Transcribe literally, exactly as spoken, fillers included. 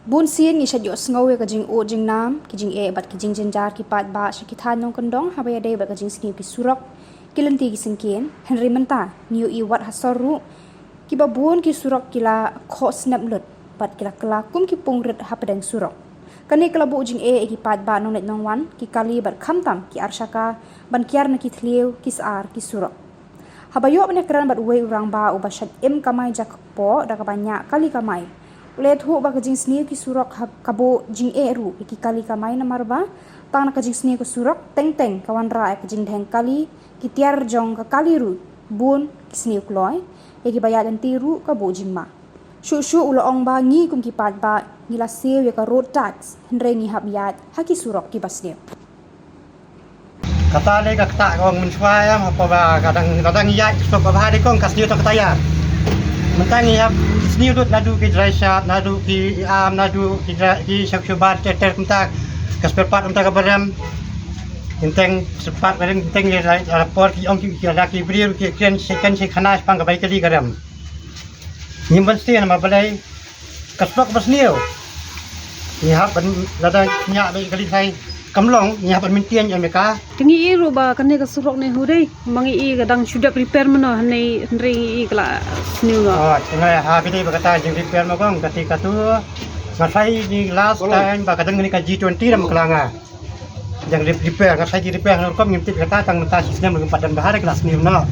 Bun sien ngi shait ïohsngew ïa ka jingud jingnam, ki jingeh bad ki jingjynjar ki paidbah sha ki thaiñ nongkyndong haba ïadei bad ka jingsniew ki surok, ki lynti ki syngkien, hynrei mynta ngi ïohi wat ha sor ruh kiba bun ki surok ki la khoh snep lut bad ki la kylla kum ki pung rit hapdeng surok. Kane ka la buh jingeh ïa ki paidbah nongleit nongwan, ki kali bad khamtam ki arshaka ban kiar na ki thliew, ki sar, ki surok. Haba ïoh ban ïakren bad uwei u rangbah uba shait im kamai jakpoh da kaba ñiah kali kamai, u la ïathuh ba ka jingsniew ki surok ha-, ka buh jingeh ruh ïa ki kali kamai namar ba tang na ka jingsniew ka surok teng teng ka wanrah ïa ka jingdheng kali, ki tiar jong ka kali ruh bun ki sniew kloi, ïa kiba ïaid lynti ruh ka buh jingma. Shuh shuh u la ong ba ngi kum ki paidbah ngi la siew ïa ka road tax, hynrei ngi hap ïaid ha ki surok kiba sniew. Kata lei ka ktah ka ong mynshuwa em, haba ka dang, ka dang ïaid ka surok ba bha dei kong ka sniew tang ka taïar. Mynta ngi hap sniew lut naduh ki dry shad, naduh ki am, naduh ki dry, ki shak shubat ter ter mynta ka spare part mynta ka barem. Teng spare part barem teng ïa la por ki ong ki, ki la ki briew ki kren shi kan shi khana shipang ka bai kali ka rem. Ngim ban sdien namar balei ka surok ba sniew. Ngi hap ban lada ñiah ba kali sai kam long, ngi hap ban mintian ïa me ka. Te ngi i ruh ba kane ka surok ne hu dei, ma ngi i ka dang shu dep repair mano, hynrei, hynrei ngi i ka la sniew noh. Oh, te ngi ha bidei ba kata jing repair ma kong, kati katu nga sai ni last time ba ka dang ni ka G twenty ram ka la nga. Jang rep-, repair, nga sa ji repair, nga rukom ngim tip kata tang mynta shi snem ngim pat don bha re kelas ni no.